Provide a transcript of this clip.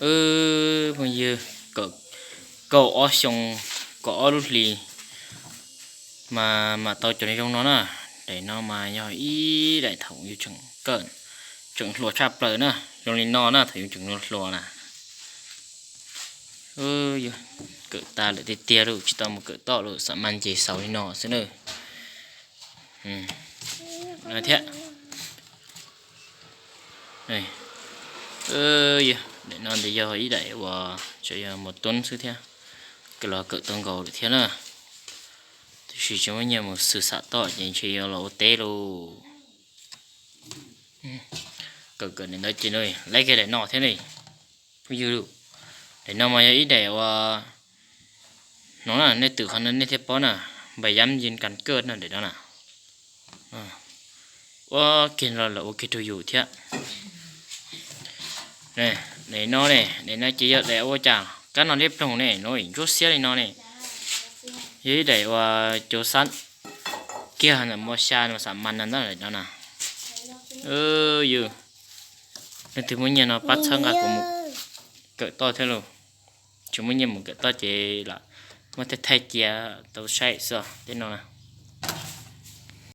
Phooj ywg, kaum ob xyoo, kaum ob lub hlis mas mam tau cov zoo no na. Daim no mas yog ib daim thaum yus tseem hluas tshaj plaws na, zoo li no na, thaum yus tseem hluas na. Kawm tas lawm tiag tiag lawm, tsis tau mus kawm toj lawm, xam mas ces xaus li no xwb na. Thiab, daim no nws yog ib daim uas tseem yog mus tub xwb thiab, kawm los kawm tau nkaus lawm thiab na. Tiam sis tsis muaj nyiaj mus xwm xam toj ces ntshe yuav los ua teb lauj. Kawm kawm daim ntawd ces lawv kiag daim no thiab ne. Phooj ywg, daim no mas yog ib daim uas no na, nej twm qhov no nej thiaj paub na, npais yab yin kas kaj na daim no na. Ua kiag los lawv ua kiag rau yus thiab. Daim no ne, daim no ces yog daim ua cas kab no liab ploog ne, no ntsuab xiab li no ne. Yog ib daim uas cov xab kiag ntawm mo xya no, xam mas no ntag daim no na. Yus, leej twg muaj nyiaj no pab txhawb nqa kuv mus kawm toj thiab lauj. Tsis muaj nyiaj mus kawm toj ces lam muab thaij thaij cia tau saib xwb tej no na.